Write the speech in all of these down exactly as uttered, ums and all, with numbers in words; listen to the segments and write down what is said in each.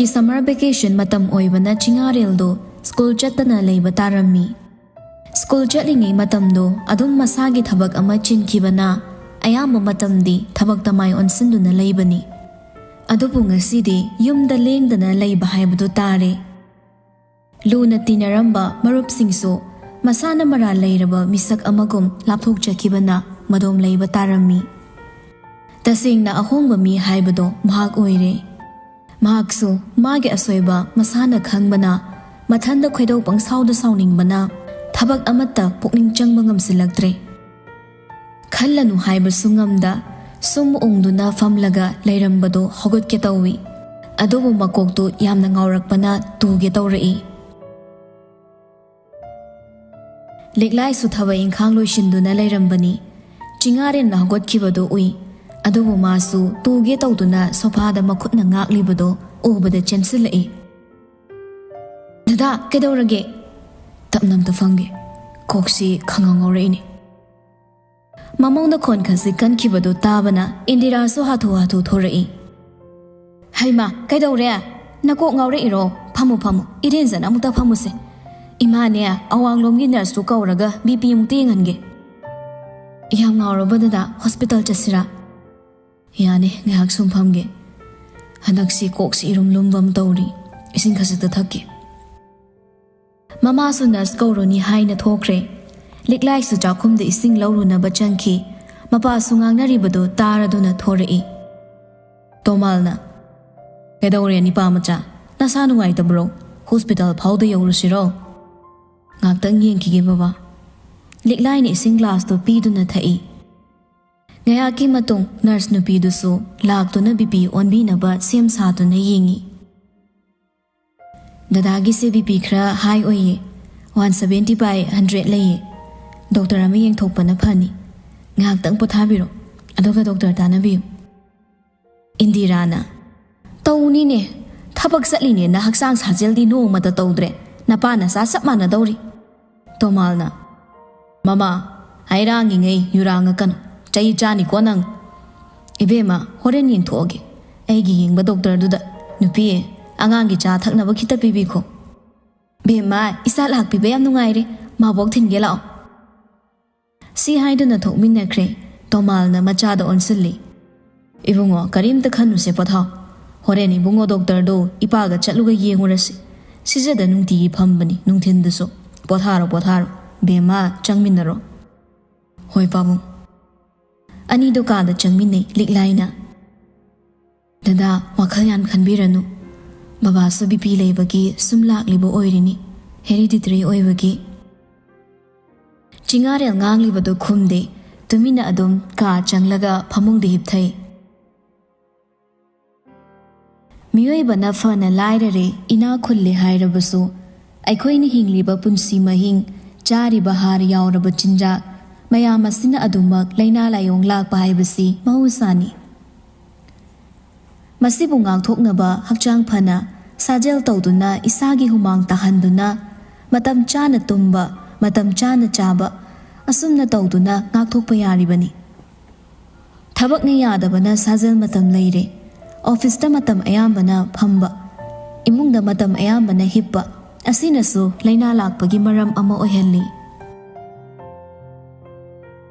Summer vacation ꯃꯇꯝ ꯑꯣꯏꯕꯅ ꯆꯤꯉꯥꯔꯦꯜꯗꯣ school ꯆꯠꯇꯅ ꯂꯩꯕ ꯇꯥꯔꯝꯃꯤ꯫ ꯁ꯭ꯀꯨꯜ ꯆꯠꯂꯤꯉꯩ ꯃꯇꯝꯗꯣ ꯑꯗꯨꯝ ꯃꯁꯥꯒꯤ ꯊꯕꯛ ꯑꯃ ꯆꯤꯟꯈꯤꯕꯅ ꯑꯌꯥꯝꯕ ꯃꯇꯝꯗꯤ ꯊꯕꯛꯇ ꯃꯥꯏ ꯑꯣꯟꯁꯤꯟꯗꯨꯅ ꯂꯩꯕꯅꯤ꯫ ꯑꯗꯨꯕꯨ ꯉꯁꯤꯗꯤ ꯌꯨꯝꯗ ꯂꯦꯡꯗꯅ ꯂꯩꯕ ꯍꯥꯏꯕꯗꯨ ꯇꯥꯔꯦ꯫ ꯂꯨꯅ ꯇꯤꯟꯅꯔꯝꯕ ꯃꯔꯨꯞꯁꯤꯡꯁꯨ ꯃꯁꯥꯅ ꯃꯔꯥꯜ ꯂꯩꯔꯕ ꯃꯤꯁꯛ ꯑꯃꯒꯨꯝ ꯂꯥꯞꯊꯣꯛꯆꯈꯤꯕꯅ ꯃꯗꯣꯝ ꯂꯩꯕ ꯇꯥꯔꯝꯃꯤ꯫ ꯇꯁꯦꯡꯅ ꯑꯍꯣꯡꯕ ꯃꯤ ꯍꯥꯏꯕꯗꯣ ꯃꯍꯥꯛ ꯑꯣꯏꯔꯦ꯫ ꯃꯍꯥꯛꯁꯨ ꯃꯥꯒꯤ ꯑꯁꯣꯏꯕ ꯃꯁꯥꯅ ꯈꯪꯕꯅ ꯃꯊꯟꯗ ꯈꯣꯏꯗꯧ ꯄꯪꯁꯥꯎꯗ ꯁꯥꯎꯅꯤꯡꯕꯅ ꯊꯕꯛ ꯑꯃꯠꯇ ꯄꯨꯛꯅꯤꯡ ꯆꯪꯕ ꯉꯝꯁꯤꯜꯂꯛꯇ꯭ꯔꯦ꯫ ꯈꯜꯂꯅꯨ ꯍꯥꯏꯕꯁꯨ ꯉꯝꯗ ꯁꯨꯝ ꯎꯪꯗꯨꯅ ꯐꯝꯂꯒ ꯂꯩꯔꯝꯕꯗꯨ ꯍꯧꯒꯠꯀꯦ ꯇꯧꯏ꯫ ꯑꯗꯨꯕꯨ ꯃꯀꯣꯛꯇꯨ ꯌꯥꯝꯅ ꯉꯥꯎꯔꯛꯄꯅ ꯇꯨꯒꯦ ꯇꯧꯔꯛꯏ꯫ ꯂꯤꯛꯂꯥꯏꯁꯨ ꯊꯕꯛ ꯏꯪꯈꯥꯡ ꯂꯣꯏꯁꯤꯟꯗꯨꯅ ꯂꯩꯔꯝꯕꯅꯤ꯫ ꯆꯤꯉꯥꯔꯦꯟꯅ ꯍꯧꯒꯠꯈꯤꯕꯗꯨ ꯎꯏ꯫ ꯑꯗꯨꯕꯨ ꯃꯥꯁꯨ ꯇꯨꯒꯦ ꯇꯧꯗꯨꯅ ꯁꯣꯐꯥꯗ ꯃꯈꯨꯠꯅ ꯉꯥꯛꯂꯤꯕꯗꯨ ꯎꯕꯗ ꯆꯦꯟꯁꯤꯜꯂꯛꯏ꯫ "ꯗꯗꯥ, ꯀꯩꯗꯧꯔꯒꯦ?" "ꯇꯞꯅ ꯑꯝꯇ ꯐꯝꯒꯦ꯫ ꯀꯣꯛꯁꯤ ꯈꯪꯉꯧ ꯉꯧꯔꯛꯏꯅꯦ꯫" ꯃꯃꯧꯅ ꯈꯣꯟ ꯈꯖꯤꯛ ꯀꯟꯈꯤꯕꯗꯨ ꯇꯥꯕꯅ ꯏꯟꯗꯤꯔꯥꯁꯨ ꯍꯥꯊꯨ ꯍꯥꯊꯨ ꯊꯣꯔꯛꯏ꯫ "ꯍꯩꯃꯥ, ꯀꯩꯗꯧꯔꯦ? ꯅꯀꯣꯛ ꯉꯥꯎꯔꯛꯏꯔꯣ? ꯐꯝꯃꯨ, ꯐꯝꯃꯨ, ꯏꯔꯦꯟꯖꯅ ꯑꯃꯨꯛꯇ ꯐꯝꯃꯨꯁꯦ꯫ ꯏꯃꯥꯅꯦ, ꯑꯋꯥꯡꯂꯣꯝꯒꯤ ꯅꯔꯁꯇꯨ ꯀꯧꯔꯒ ꯕꯤ ꯄꯤ ꯑꯃꯨꯛꯇ ꯌꯦꯡꯍꯟꯒꯦ꯫" "ꯌꯥꯝ ꯉꯥꯎꯔꯕ ꯗꯗꯥ, ꯍꯣꯁꯄꯤꯇꯥꯜ ꯆꯠꯁꯤꯔꯥ?" "ꯌꯥꯅꯤ, ꯉꯥꯏꯍꯥꯛ ꯁꯨꯝ ꯐꯝꯒꯦ꯫ ꯍꯟꯗꯛꯁꯤ ꯀꯣꯛꯁꯤ ꯏꯔꯨꯝ ꯂꯨꯝꯕ ꯑꯃ ꯇꯧꯔꯤ꯫ ꯏꯁꯤꯡ ꯈꯖꯤꯛꯇ ꯊꯛꯀꯦ꯫" ꯃꯃꯥꯁꯨ ꯅꯔꯁ ꯀꯧꯔꯨꯅꯤ ꯍꯥꯏꯅ ꯊꯣꯛꯈ꯭ꯔꯦ꯫ ꯂꯤꯛꯂꯥꯏꯁꯨ ꯆꯥꯛꯈꯨꯝꯗ ꯏꯁꯤꯡ ꯂꯧꯔꯨꯅꯕ ꯆꯪꯈꯤ꯫ ꯃꯄꯥꯁꯨ ꯉꯥꯡꯅꯔꯤꯕꯗꯨ ꯇꯥꯔꯗꯨꯅ ꯊꯣꯔꯛꯏ꯫ ꯇꯣꯃꯥꯜꯅ, "ꯀꯩꯗꯧꯔꯦ ꯅꯤꯄꯥ ꯃꯆꯥ? ꯅꯁꯥ ꯅꯨꯡꯉꯥꯏꯇꯕ꯭ꯔꯣ? ꯍꯣꯁꯄꯤꯇꯥꯜ ꯐꯥꯎꯗ ꯌꯧꯔꯨꯁꯤꯔꯣ?" "ꯉꯥꯛꯇꯪ ꯌꯦꯡꯈꯤꯒꯦ ꯕꯕꯥ꯫" ꯂꯤꯛꯂꯥꯏꯅ ꯏꯁꯤꯡ ꯒ꯭ꯂꯥꯁꯇꯨ ꯄꯤꯗꯨꯅ ꯊꯛꯏ꯫ ꯉꯥꯏꯍꯥꯛꯀꯤ ꯃꯇꯨꯡ ꯅꯔꯁ ꯅꯨꯄꯤꯗꯨꯁꯨ ꯂꯥꯛꯇꯨꯅ ꯕꯤ ꯄꯤ ꯑꯣꯟꯕꯤꯅꯕ ꯁꯦꯝ ꯁꯥꯗꯨꯅ ꯌꯦꯡꯉꯤ꯫ "ꯗꯗꯥꯒꯤꯁꯦ ꯕꯤ ꯄꯤ ꯈꯔ ꯍꯥꯏ ꯑꯣꯏꯌꯦ, ꯋꯥꯟ ꯁꯕꯦꯟꯇꯤ ꯕꯥꯏ ꯍꯟꯗ꯭ꯔꯦꯠ ꯂꯩꯌꯦ꯫ ꯗꯣꯛꯇꯔ ꯑꯃ ꯌꯦꯡꯊꯣꯛꯄꯅ ꯐꯅꯤ꯫ ꯉꯥꯏꯍꯥꯛꯇꯪ ꯄꯣꯊꯥꯕꯤꯔꯣ, ꯑꯗꯨꯒ ꯗꯣꯛꯇꯔ ꯇꯥꯟꯅꯕꯤꯌꯨ꯫" ꯏꯟꯗꯤꯔꯥꯅ, "ꯇꯧꯅꯤꯅꯦ, ꯊꯕꯛ ꯆꯠꯂꯤꯅꯦꯅ ꯍꯛꯆꯥꯡ ꯁꯥꯖꯦꯜꯗꯤ ꯅꯣꯡꯃꯇ ꯇꯧꯗ꯭ꯔꯦ꯫ ꯅꯄꯥ ꯅꯆꯥ ꯆꯞ ꯃꯥꯟꯅꯗꯧꯔꯤ꯫" ꯇꯣꯃꯥꯜꯅ, "ꯃꯃꯥ, ꯍꯩꯔꯥꯡꯉꯤꯉꯩ ꯌꯨꯔꯥꯡꯉꯛꯀꯅꯨ, ꯆꯩ ꯆꯥꯅꯤꯀꯣ ꯅꯪ꯫" "ꯏꯕꯦꯝꯃ, ꯍꯣꯔꯦꯟ ꯌꯦꯡꯊꯣꯛꯑꯒꯦ ꯑꯩꯒꯤ ꯌꯦꯡꯕ ꯗꯣꯛꯇꯔꯗꯨꯗ꯫ ꯅꯨꯄꯤ, "ꯑꯉꯥꯡꯒꯤ ꯆꯥ ꯊꯛꯅꯕ ꯈꯤꯇ ꯄꯤꯕꯤꯈꯣ꯫" "ꯕꯦꯝꯃ, ꯏꯆꯥ ꯂꯥꯛꯄꯤꯕ ꯌꯥꯝ ꯅꯨꯡꯉꯥꯏꯔꯦ, ꯃꯥꯕꯣꯛ ꯊꯤꯟꯒꯦ ꯂꯥꯛꯑꯣ꯫" ꯁꯤ ꯍꯥꯏꯗꯨꯅ ꯊꯣꯛꯃꯤꯟꯅꯈ꯭ꯔꯦ꯫ ꯇꯣꯃꯥꯜꯅ ꯃꯆꯥꯗ ꯑꯣꯟꯁꯤꯜꯂꯤ꯫ "ꯏꯕꯨꯡꯉꯣ, ꯀꯔꯤꯝꯇ ꯈꯟꯅꯨꯁꯦ, ꯄꯣꯊꯥꯎ꯫ ꯍꯣꯔꯦꯟ ꯏꯕꯨꯡꯉꯣ ꯗꯣꯛꯇꯔꯗꯣ ꯏꯄꯥꯒ ꯆꯠꯂꯨꯒ ꯌꯦꯡꯉꯨꯔꯁꯤ꯫ ꯁꯤꯖꯗ ꯅꯨꯡꯇꯤꯒꯤ ꯐꯝꯕꯅꯤ ꯅꯨꯡꯊꯤꯟꯗꯨꯁꯨ꯫ ꯄꯣꯊꯥꯔꯣ, ꯄꯣꯊꯥꯔꯣ꯫ ꯕꯦꯝꯃ, ꯆꯪꯃꯤꯟꯅꯔꯣ꯫" "ꯍꯣꯏ, ꯄꯥꯕꯨꯡ꯫" ꯑꯅꯤꯗꯣ ꯀꯥꯗ ꯆꯪꯃꯤꯟꯅꯩ ꯂꯤꯛꯂꯥꯏꯅ꯫ "ꯗꯗꯥ, ꯋꯥꯈꯜ ꯌꯥꯝ ꯈꯟꯕꯤꯔꯅꯨ꯫ ꯕꯕꯥꯁꯨ ꯕꯤ ꯄꯤ ꯂꯩꯕꯒꯤ ꯁꯨꯝ ꯂꯥꯛꯂꯤꯕ ꯑꯣꯏꯔꯤꯅꯤ, ꯍꯦꯔꯤꯗꯤꯇꯔꯤ ꯑꯣꯏꯕꯒꯤ꯫" ꯆꯤꯉꯥꯔꯦꯜ ꯉꯥꯡꯂꯤꯕꯗꯨ ꯈꯨꯝꯗꯦ꯫ ꯇꯨꯃꯤꯟꯅ ꯑꯗꯨꯝ ꯀꯥ ꯆꯪꯂꯒ ꯐꯃꯨꯡꯗ ꯍꯤꯞꯊꯩ꯫ ꯃꯤꯑꯣꯏꯕꯅ ꯐꯅ ꯂꯥꯏꯔꯔꯦ, ꯏꯅꯥꯛ ꯈꯨꯜꯂꯦ ꯍꯥꯏꯔꯕꯁꯨ, ꯑꯩꯈꯣꯏꯅ ꯍꯤꯡꯂꯤꯕ ꯄꯨꯟꯁꯤ ꯃꯍꯤꯡ, ꯆꯥꯔꯤꯕ ꯍꯥꯔ ꯌꯥꯎꯔꯕ ꯆꯤꯟꯖꯥꯛ ꯃꯌꯥꯝ ꯑꯁꯤꯅ ꯑꯗꯨꯃꯛ ꯂꯥꯏꯅꯥ ꯂꯥꯏꯑꯣꯡ ꯂꯥꯛꯄ ꯍꯥꯏꯕꯁꯤ ꯃꯍꯧꯁꯥꯅꯤ꯫ ꯃꯁꯤꯕꯨ ꯉꯥꯛꯊꯣꯛꯅꯕ ꯍꯛꯆꯥꯡ ꯐꯅ ꯁꯥꯖꯦꯜ ꯇꯧꯗꯨꯅ, ꯏꯁꯥꯒꯤ ꯍꯨꯃꯥꯡ ꯇꯥꯍꯟꯗꯨꯅ, ꯃꯇꯝ ꯆꯥꯅ ꯇꯨꯝꯕ, ꯃꯇꯝ ꯆꯥꯅ ꯆꯥꯕ, ꯑꯁꯨꯝꯅ ꯇꯧꯗꯨꯅ ꯉꯥꯛꯊꯣꯛꯄ ꯌꯥꯔꯤꯕꯅꯤ꯫ ꯊꯕꯛꯅ ꯌꯥꯗꯕꯅ ꯁꯥꯖꯦꯜ ꯃꯇꯝ ꯂꯩꯔꯦ꯫ ꯑꯣꯐꯤꯁꯇ ꯃꯇꯝ ꯑꯌꯥꯝꯕꯅ ꯐꯝꯕ, ꯏꯃꯨꯡꯗ ꯃꯇꯝ ꯑꯌꯥꯝꯕꯅ ꯍꯤꯞꯄ, ꯑꯁꯤꯅꯁꯨ ꯂꯥꯏꯅꯥ ꯂꯥꯛꯄꯒꯤ ꯃꯔꯝ ꯑꯃ ꯑꯣꯏꯍꯜꯂꯤ꯫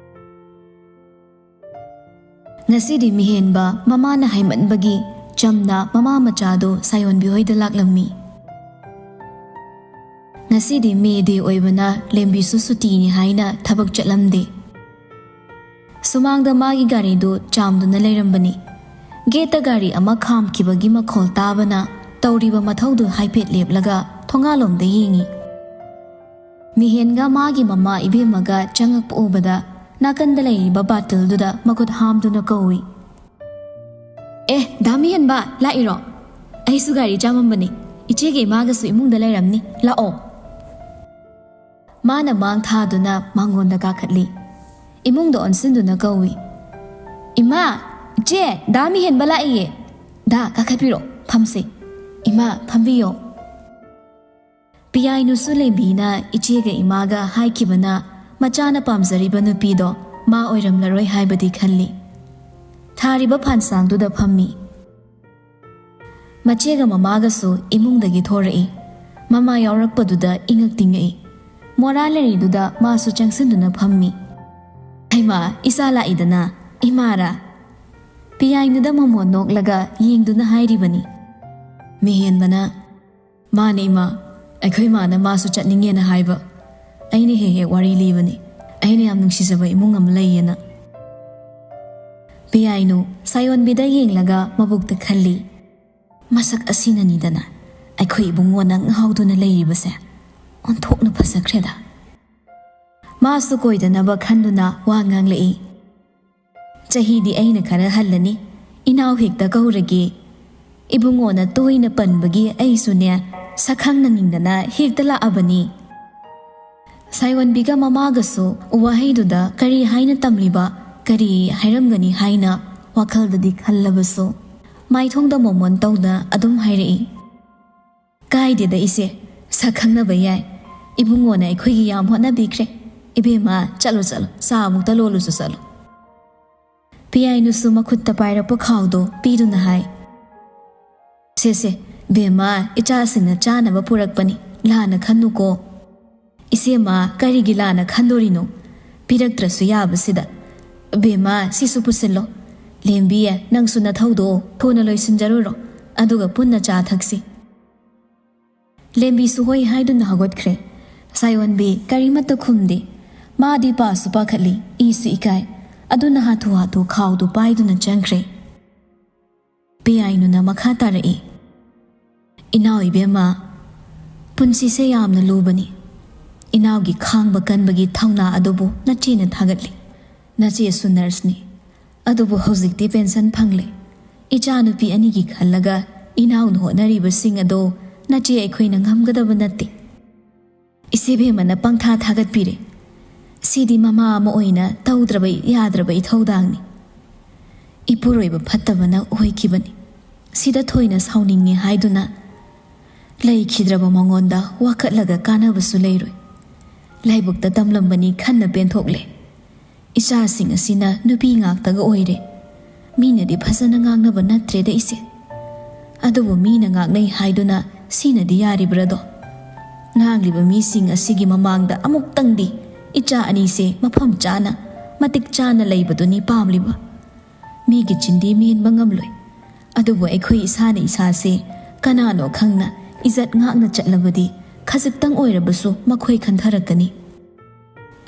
ꯉꯁꯤꯗꯤ ꯃꯤꯍꯦꯟꯕ ꯃꯃꯥꯅ ꯍꯥꯏꯃꯟꯕꯒꯤ ꯆꯝꯅ ꯃꯃꯥ ꯃꯆꯥꯗꯨ ꯁꯥꯌꯣꯟꯕꯤ ꯍꯣꯏꯗ ꯂꯥꯛꯂꯝꯃꯤ꯫ ꯉꯁꯤꯗꯤ ꯃꯦ ꯗꯦ ꯑꯣꯏꯕꯅ ꯂꯦꯝꯕꯤꯁꯨ ꯁꯨꯇꯤꯅꯤ ꯍꯥꯏꯅ ꯊꯕꯛ ꯆꯠꯂꯝꯗꯦ꯫ ꯁꯨꯃꯥꯡꯗ ꯃꯥꯒꯤ ꯒꯥꯔꯤꯗꯨ ꯆꯥꯝꯗꯨꯅ ꯂꯩꯔꯝꯕꯅꯤ꯫ ꯒꯦꯠꯇ ꯒꯥꯔꯤ ꯑꯃ ꯈꯥꯝꯈꯤꯕꯒꯤ ꯃꯈꯣꯜ ꯇꯥꯕꯅ ꯇꯧꯔꯤꯕ ꯃꯊꯧꯗꯨ ꯍꯥꯏꯐꯦꯠ ꯂꯦꯞꯂꯒ ꯊꯣꯡꯒꯥꯜꯂꯣꯝꯗ ꯌꯦꯡꯏ꯫ ꯃꯤꯍꯦꯟꯒ ꯃꯥꯒꯤ ꯃꯃꯥ ꯏꯕꯦꯝꯃꯒ ꯆꯪꯉꯛꯄ ꯎꯕꯗ ꯅꯥꯀꯟꯗ ꯂꯩꯔꯤꯕ ꯕꯥꯇꯜꯗꯨꯗ ꯃꯈꯨꯠ ꯍꯥꯝꯗꯨꯅ ꯀꯧꯏ꯫ "ꯑꯦ, ꯗꯥ ꯃꯤꯍꯦꯟꯕ, ꯂꯥꯛꯏꯔꯣ? ꯑꯩꯁꯨ ꯒꯥꯔꯤ ꯆꯥꯝꯃꯝꯕꯅꯤ꯫ ꯏꯆꯦꯒ ꯏꯃꯥꯒꯁꯨ ꯏꯃꯨꯡꯗ ꯂꯩꯔꯝꯅꯤ꯫ ꯂꯥꯛꯑꯣ꯫" ꯃꯥꯅ ꯃꯥꯡ ꯊꯥꯗꯨꯅ ꯃꯥꯡꯒꯣꯟꯗ ꯀꯥꯈꯠꯂꯤ꯫ ꯏꯃꯨꯡꯗ ꯑꯣꯟꯁꯤꯟꯗꯨꯅ ꯀꯧꯏ, "ꯏꯃꯥ, ꯏꯆꯦ, ꯗꯥ ꯃꯤꯍꯦꯟꯕ ꯂꯥꯛꯏꯌꯦ꯫ ꯗꯥ, ꯀꯥꯈꯠꯄꯤꯔꯣ, ꯐꯝꯁꯦ꯫ ꯏꯃꯥ, ꯐꯝꯕꯤꯌꯣ꯫" ꯄꯤꯌꯥꯏꯅꯨꯁꯨ ꯂꯦꯝꯕꯤꯅ ꯏꯆꯦꯒ ꯏꯃꯥꯒ ꯍꯥꯏꯈꯤꯕꯅ ꯃꯆꯥꯅ ꯄꯥꯝꯖꯔꯤꯕ ꯅꯨꯄꯤꯗꯣ ꯃꯥ ꯑꯣꯏꯔꯝꯂꯔꯣꯏ ꯍꯥꯏꯕꯗꯤ ꯈꯜꯂꯤ꯫ ꯊꯥꯔꯤꯕ ꯐꯥꯟꯁꯥꯡꯗꯨꯗ ꯐꯝꯃꯤ꯫ ꯃꯆꯦꯒ ꯃꯃꯥꯒꯁꯨ ꯏꯃꯨꯡꯗꯒꯤ ꯊꯣꯔꯛꯏ꯫ ꯃꯃꯥ ꯌꯥꯎꯔꯛꯄꯗꯨꯗ ꯏꯉꯛ ꯇꯤꯡꯉꯛꯏ꯫ ꯃꯣꯔꯥ ꯂꯩꯔꯤꯗꯨꯗ ꯃꯥꯁꯨ ꯆꯪꯁꯤꯟꯗꯨꯅ ꯐꯝꯃꯤ꯫ "ꯍꯩꯃꯥ, ꯏꯆꯥ ꯂꯥꯛꯏꯗꯅ, ꯏꯃꯥꯔꯥ?" ꯄꯤꯌꯥꯏꯅꯨꯗ ꯃꯃꯣꯟ ꯅꯣꯛꯂꯒ ꯌꯦꯡꯗꯨꯅ ꯍꯥꯏꯔꯤꯕꯅꯤ꯫ ꯃꯤꯍꯦꯟꯕꯅ, "ꯃꯥꯅꯦ ꯏꯃꯥ, ꯑꯩꯈꯣꯏ ꯃꯥꯅ ꯃꯥꯁꯨ ꯆꯠꯅꯤꯡꯉꯦꯅ ꯍꯥꯏꯕ꯫ ꯑꯩꯅ ꯍꯦꯛ ꯍꯦꯛ ꯋꯥꯔꯤ ꯂꯤꯕꯅꯤ, ꯑꯩꯅ ꯌꯥꯝ ꯅꯨꯡꯁꯤꯖꯕ ꯏꯃꯨꯡ ꯑꯃ ꯂꯩꯌꯦꯅ꯫" ꯄꯤꯌꯥꯏꯅꯨ ꯁꯥꯌꯣꯟꯕꯤꯗ ꯌꯦꯡꯂꯒ ꯃꯕꯨꯛꯇ ꯈꯜꯂꯤ, "ꯃꯁꯛ ꯑꯁꯤꯅꯅꯤꯗꯅ ꯑꯩꯈꯣꯏ ꯏꯕꯨꯡꯉꯣꯅ ꯉꯥꯎꯗꯨꯅ ꯂꯩꯔꯤꯕꯁꯦ꯫ ꯑꯣꯟꯊꯣꯛꯅ ꯐꯖꯈ꯭ꯔꯦꯗ꯫" ꯃꯥꯁꯨ ꯀꯣꯏꯗꯅꯕ ꯈꯟꯗꯨꯅ ꯋꯥ ꯉꯥꯡꯂꯛꯏ꯫ "ꯆꯍꯤꯗꯤ ꯑꯩꯅ ꯈꯔ ꯍꯜꯂꯅꯤ, ꯏꯅꯥꯎ ꯍꯦꯛꯇ ꯀꯧꯔꯒꯦ꯫ ꯏꯕꯨꯡꯉꯣꯅ ꯇꯣꯏꯅ ꯄꯟꯕꯒꯤ ꯑꯩꯁꯨꯅꯦ, ꯁꯛꯈꯪꯅꯅꯤꯡꯗꯅ ꯍꯦꯛꯇ ꯂꯥꯛꯑꯕꯅꯤ꯫" ꯁꯥꯏꯑꯣꯟꯕꯤꯒ ꯃꯃꯥꯒꯁꯨ ꯋꯥꯍꯩꯗꯨꯗ ꯀꯔꯤ ꯍꯥꯏꯅ ꯇꯝꯂꯤꯕ, ꯀꯔꯤ ꯍꯥꯏꯔꯝꯒꯅꯤ ꯍꯥꯏꯅ ꯋꯥꯈꯜꯗꯗꯤ ꯈꯜꯂꯕꯁꯨ, ꯃꯥꯏꯊꯣꯡꯗ ꯃꯣꯃꯣꯟ ꯇꯧꯅ ꯑꯗꯨꯝ ꯍꯥꯏꯔꯛꯏ, "ꯀꯥꯏꯗꯦꯗ ꯏꯆꯦ, ꯁꯛ ꯈꯪꯅꯕ ꯌꯥꯏ꯫ ꯏꯕꯨꯡꯉꯣꯅ ꯑꯩꯈꯣꯏꯒꯤ ꯌꯥꯝ ꯍꯣꯠꯅꯕꯤꯈ꯭ꯔꯦ꯫ ꯏꯕꯦꯝꯃ, ꯆꯠꯂꯣ, ꯆꯠꯂꯣ, ꯆꯥ ꯑꯃꯨꯛꯇ ꯂꯣꯜꯂꯨꯁꯨ ꯆꯠꯂꯣ꯫" ꯄꯤꯌꯥꯏꯅꯨꯁꯨ ꯃꯈꯨꯠꯇ ꯄꯥꯏꯔꯛꯄ ꯈꯥꯎꯗꯣ ꯄꯤꯗꯨꯅ ꯍꯥꯏ, "ꯁꯦ, ꯁꯦ, ꯕꯦꯝꯃ, ꯏꯆꯥꯁꯤꯡꯅ ꯆꯥꯅꯕ ꯄꯨꯔꯛꯄꯅꯤ, ꯂꯥꯟꯅ ꯈꯟꯅꯨꯀꯣ꯫" "ꯏꯆꯦꯃ, ꯀꯔꯤꯒꯤ ꯂꯥꯟꯅ ꯈꯟꯗꯣꯔꯤꯅꯣ? ꯄꯤꯔꯛꯇ꯭ꯔꯁꯨ ꯌꯥꯕꯁꯤꯗ꯫ ꯕꯦꯝꯃ, ꯁꯤꯁꯨ ꯄꯨꯁꯤꯜꯂꯣ꯫ ꯂꯦꯝꯕꯤ, ꯅꯪꯁꯨ ꯅꯊꯧꯗꯣ ꯊꯨꯅ ꯂꯣꯏꯁꯤꯟꯖꯔꯨꯔꯣ, ꯑꯗꯨꯒ ꯄꯨꯟꯅ ꯆꯥ ꯊꯛꯁꯤ꯫" ꯂꯦꯝꯕꯤꯁꯨ ꯍꯣꯏ ꯍꯥꯏꯗꯨꯅ ꯍꯧꯒꯠꯈ꯭ꯔꯦ꯫ ꯁꯥꯌꯣꯟꯕꯤ ꯀꯔꯤꯃꯠꯇ ꯈꯨꯝꯗꯦ꯫ ꯃꯥꯗꯤ ꯄꯥꯁꯨ ꯄꯥꯈꯠꯂꯤ, ꯏꯁꯨ ꯏꯀꯥꯏ꯫ ꯑꯗꯨꯅ ꯍꯥꯊꯨ ꯍꯥꯊꯨ ꯈꯥꯎꯗꯨ ꯄꯥꯏꯗꯨꯅ ꯆꯪꯈ꯭ꯔꯦ꯫ ꯄꯤꯌꯥꯏꯅꯨꯅ ꯃꯈꯥ ꯇꯥꯔꯛꯏ, "ꯏꯅꯥꯎ ꯏꯕꯦꯝꯃ, ꯄꯨꯟꯁꯤꯁꯦ ꯌꯥꯝꯅ ꯂꯨꯕꯅꯤ꯫ ꯏꯅꯥꯎꯒꯤ ꯈꯥꯡꯕ ꯀꯟꯕꯒꯤ ꯊꯧꯅꯥ ꯑꯗꯨꯕꯨ ꯅꯆꯦꯅ ꯊꯥꯒꯠꯂꯤ꯫ ꯅꯆꯦꯁꯨ ꯅꯔꯁꯅꯤ, ꯑꯗꯨꯕꯨ ꯍꯧꯖꯤꯛꯇꯤ ꯄꯦꯟꯁꯟ ꯐꯪꯂꯦ꯫ ꯏꯆꯥꯅꯨꯄꯤ ꯑꯅꯤꯒꯤ ꯈꯜꯂꯒ ꯏꯅꯥꯎꯅ ꯍꯣꯠꯅꯔꯤꯕꯁꯤꯡ ꯑꯗꯣ ꯅꯆꯦ ꯑꯩꯈꯣꯏꯅ ꯉꯝꯒꯗꯕ ꯅꯠꯇꯦ꯫" ꯏꯆꯦꯕꯦꯝꯃꯅ ꯄꯪꯊꯥ ꯊꯥꯒꯠꯄꯤꯔꯦ꯫ ꯁꯤꯗꯤ ꯃꯃꯥ ꯑꯃ ꯑꯣꯏꯅ ꯇꯧꯗ꯭ꯔꯕ ꯌꯥꯗ꯭ꯔꯕ ꯏꯊꯧꯗꯥꯡꯅꯤ꯫ ꯏꯄꯨꯔꯣꯏꯕ ꯐꯠꯇꯕꯅ ꯑꯣꯏꯈꯤꯕꯅꯤ꯫ ꯁꯤꯗ ꯊꯣꯏꯅ ꯁꯥꯎꯅꯤꯡꯉꯦ ꯍꯥꯏꯗꯨꯅ ꯂꯩꯈꯤꯗ꯭ꯔꯕ ꯃꯉꯣꯟꯗ ꯋꯥꯀꯠꯂꯒ ꯀꯥꯟꯅꯕꯁꯨ ꯂꯩꯔꯣꯏ꯫ ꯂꯥꯏꯕꯛꯇ ꯇꯝꯂꯝꯕꯅꯤ ꯈꯟꯅ ꯄꯦꯟꯊꯣꯛꯂꯦ꯫ ꯏꯆꯥꯁꯤꯡ ꯑꯁꯤꯅ ꯅꯨꯄꯤ ꯉꯥꯛꯇꯒ ꯑꯣꯏꯔꯦ꯫ ꯃꯤꯅꯗꯤ ꯐꯖꯅ ꯉꯥꯡꯅꯕ ꯅꯠꯇ꯭ꯔꯦꯗ ꯏꯆꯦ꯫ ꯑꯗꯨꯕꯨ ꯃꯤꯅ ꯉꯥꯡꯅꯩ ꯍꯥꯏꯗꯨꯅ ꯁꯤꯅꯗꯤ ꯌꯥꯔꯤꯕ꯭ꯔꯥꯗꯣ? ꯉꯥꯡꯂꯤꯕ ꯃꯤꯁꯤꯡ ꯑꯁꯤꯒꯤ ꯃꯃꯥꯡꯗ ꯑꯃꯨꯛꯇꯪꯗꯤ ꯏꯆꯥ ꯑꯅꯤꯁꯦ ꯃꯐꯝ ꯆꯥꯅ, ꯃꯇꯤꯛ ꯆꯥꯅ ꯂꯩꯕꯗꯨꯅꯤ ꯄꯥꯝꯂꯤꯕ꯫ ꯃꯤꯒꯤ ꯆꯤꯟꯗꯤ ꯃꯦꯟꯕ ꯉꯝꯂꯣꯏ꯫ ꯑꯗꯨꯕꯨ ꯑꯩꯈꯣꯏ ꯏꯁꯥꯅ ꯏꯁꯥꯁꯦ ꯀꯅꯥꯅꯣ ꯈꯪꯅ ꯏꯖꯠ ꯉꯥꯛꯅ ꯆꯠꯂꯕꯗꯤ ꯈꯖꯤꯛꯇꯪ ꯑꯣꯏꯔꯕꯁꯨ ꯃꯈꯣꯏ ꯈꯟꯊꯔꯛꯀꯅꯤ꯫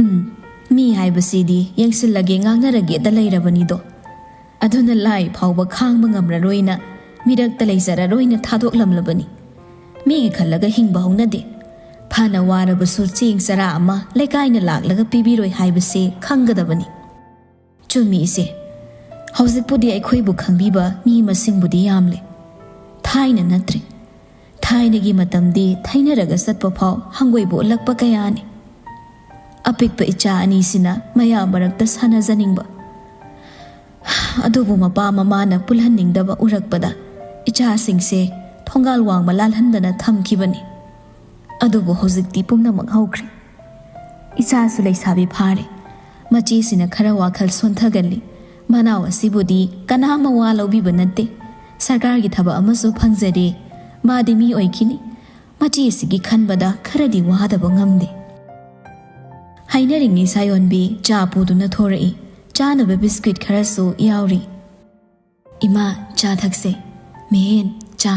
ꯎꯝ, ꯃꯤ ꯍꯥꯏꯕꯁꯤꯗꯤ ꯌꯦꯡꯁꯤꯜꯂꯒꯦ ꯉꯥꯡꯅꯔꯒꯦꯗ ꯂꯩꯔꯕꯅꯤꯗꯣ꯫ ꯑꯗꯨꯅ ꯂꯥꯏ ꯐꯥꯎꯕ ꯈꯥꯡꯕ ꯉꯝꯂꯔꯣꯏꯅ ꯃꯤꯔꯛꯇ ꯂꯩꯖꯔꯔꯣꯏꯅ ꯊꯥꯗꯣꯛꯂꯝꯂꯕꯅꯤ꯫ ꯃꯤꯒꯤ ꯈꯜꯂꯒ ꯍꯤꯡꯕ ꯍꯧꯅꯗꯦ꯫ ꯐꯅ ꯋꯥꯔꯕꯁꯨ ꯆꯦꯡ ꯆꯔꯥ ꯑꯃ ꯂꯩꯀꯥꯏꯅ ꯂꯥꯛꯂꯒ ꯄꯤꯕꯤꯔꯣꯏ ꯍꯥꯏꯕꯁꯦ ꯈꯪꯒꯗꯕꯅꯤ꯫ ꯆꯨꯝꯃꯤ ꯏꯆꯦ꯫ ꯍꯧꯖꯤꯛꯄꯨꯗꯤ ꯑꯩꯈꯣꯏꯕꯨ ꯈꯪꯕꯤꯕ ꯃꯤ ꯃꯁꯤꯡꯕꯨꯗꯤ ꯌꯥꯝꯂꯦ꯫ ꯊꯥꯏꯅ ꯅꯠꯇ꯭ꯔꯦ꯫ ꯊꯥꯏꯅꯒꯤ ꯃꯇꯝꯗꯤ ꯊꯩꯅꯔꯒ ꯆꯠꯄ ꯐꯥꯎ ꯍꯪꯒꯣꯏꯕ ꯎꯠꯂꯛꯄ ꯀꯌꯥꯅꯤ꯫ ꯑꯄꯤꯛꯄ ꯏꯆꯥ ꯑꯅꯤꯁꯤꯅ ꯃꯌꯥꯝ ꯃꯔꯛꯇ ꯁꯥꯟꯅꯖꯅꯤꯡꯕ꯫ ꯑꯗꯨꯕꯨ ꯃꯄꯥ ꯃꯃꯥꯅ ꯄꯨꯜꯍꯟꯅꯤꯡꯗꯕ ꯎꯔꯛꯄꯗ ꯏꯆꯥꯁꯤꯡꯁꯦ ꯊꯣꯡꯒꯥꯜ ꯋꯥꯡꯃ ꯂꯥꯜꯍꯟꯗꯅ ꯊꯝꯈꯤꯕꯅꯤ꯫ ꯑꯗꯨꯕꯨ ꯍꯧꯖꯤꯛꯇꯤ ꯄꯨꯝꯅꯃꯛ ꯍꯧꯈ꯭ꯔꯦ꯫ ꯏꯆꯥꯁꯨ ꯂꯩꯁꯥꯕꯤ ꯐꯥꯔꯦ꯫ ꯃꯆꯦꯁꯤꯅ ꯈꯔ ꯋꯥꯈꯜ ꯁꯣꯟꯊꯒꯜꯂꯤ꯫ ꯃꯅꯥꯎ ꯑꯁꯤꯕꯨꯗꯤ ꯀꯅꯥ ꯑꯃ ꯋꯥ ꯂꯧꯕꯤꯕ ꯅꯠꯇꯦ꯫ ꯁꯔꯀꯥꯔꯒꯤ ꯊꯕꯛ ꯑꯃꯁꯨ ꯐꯪꯖꯔꯦ꯫ ꯃꯥꯗꯤ ꯃꯤ ꯑꯣꯏꯈꯤꯅꯤ꯫ ꯃꯆꯦꯁꯤꯒꯤ ꯈꯟꯕꯗ ꯈꯔꯗꯤ ꯋꯥꯗꯕ ꯉꯝꯗꯦ꯫ ꯍꯥꯏꯅꯔꯤꯉꯩ ꯁꯥꯌꯣꯟꯕꯤ ꯆꯥ ꯄꯨꯗꯨꯅ ꯊꯣꯔꯛꯏ꯫ ꯆꯥꯅꯕ ꯕꯤꯁꯀ꯭ꯋꯤꯠ ꯈꯔꯁꯨ ꯌꯥꯎꯔꯤ꯫ "ꯏꯃꯥ, ꯆꯥ ꯊꯛꯁꯦ꯫ ꯃꯤꯍꯦꯟ, ꯆꯥ꯫"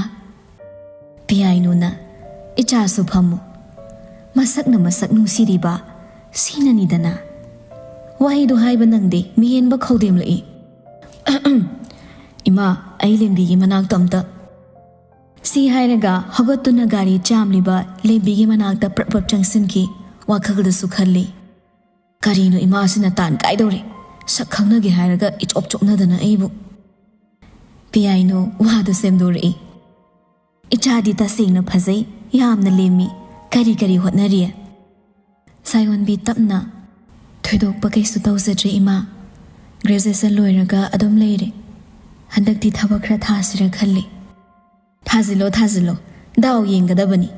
ꯄꯤꯌꯥꯏꯅꯨꯅ, "ꯏꯆꯥꯁꯨ ꯐꯝꯃꯨ꯫ ꯃꯁꯛꯅ ꯃꯁꯛ ꯅꯨꯡꯁꯤꯔꯤꯕ ꯁꯤꯅꯅꯤꯗꯅ꯫" ꯋꯥꯍꯩꯗꯨ ꯍꯥꯏꯕ ꯅꯪꯗꯦ, ꯃꯤꯍꯦꯟꯕ ꯈꯧꯗꯦꯝꯂꯛꯏ꯫ "ꯏꯃꯥ, ꯑꯩ ꯂꯦꯝꯕꯤꯒꯤ ꯃꯅꯥꯛꯇ ꯑꯝꯇ꯫" ꯁꯤ ꯍꯥꯏꯔꯒ ꯍꯧꯒꯠꯇꯨꯅ ꯒꯥꯔꯤ ꯆꯥꯝꯂꯤꯕ ꯂꯦꯝꯕꯤꯒꯤ ꯃꯅꯥꯛꯇ ꯄ꯭ꯔꯞ ꯄ꯭ꯔꯞ ꯆꯪꯁꯤꯟꯈꯤ꯫ ꯋꯥꯈꯜꯗꯁꯨ ꯈꯜꯂꯤ, "ꯀꯔꯤꯅꯣ ꯏꯃꯥꯁꯤꯅ ꯇꯥꯟ ꯀꯥꯏꯗꯧꯔꯦ? ꯁꯛ ꯈꯪꯅꯒꯦ ꯍꯥꯏꯔꯒ ꯏꯆꯣꯞ ꯆꯣꯞꯅꯗꯅ ꯑꯩꯕꯨ꯫" ꯄꯤꯌꯥꯏꯅꯨ ꯋꯥꯗꯨ ꯁꯦꯝꯗꯣꯔꯛꯏ꯫ "ꯏꯆꯥꯗꯤ ꯇꯁꯦꯡꯅ ꯐꯖꯩ, ꯌꯥꯝꯅ ꯂꯦꯝꯃꯤ꯫ ꯀꯔꯤ ꯀꯔꯤ ꯍꯣꯠꯅꯔꯤ?" ꯁꯥꯌꯣꯟꯕꯤ ꯇꯞꯅ, "ꯊꯣꯏꯗꯣꯛꯄ ꯀꯩꯁꯨ ꯇꯧꯖꯗ꯭ꯔꯦ ꯏꯃꯥ꯫ ꯒ꯭ꯔꯦꯖꯨꯑꯦꯁꯟ ꯂꯣꯏꯔꯒ ꯑꯗꯨꯝ ꯂꯩꯔꯦ꯫ ꯍꯟꯗꯛꯇꯤ ꯊꯕꯛ ꯈꯔ ꯊꯥꯁꯤꯔ ꯈꯜꯂꯤ꯫" "ꯊꯥꯖꯤꯜꯂꯣ, ꯊꯥꯖꯤꯜꯂꯣ꯫ ꯗꯥꯎ ꯌꯦꯡꯒꯗꯕꯅꯤ꯫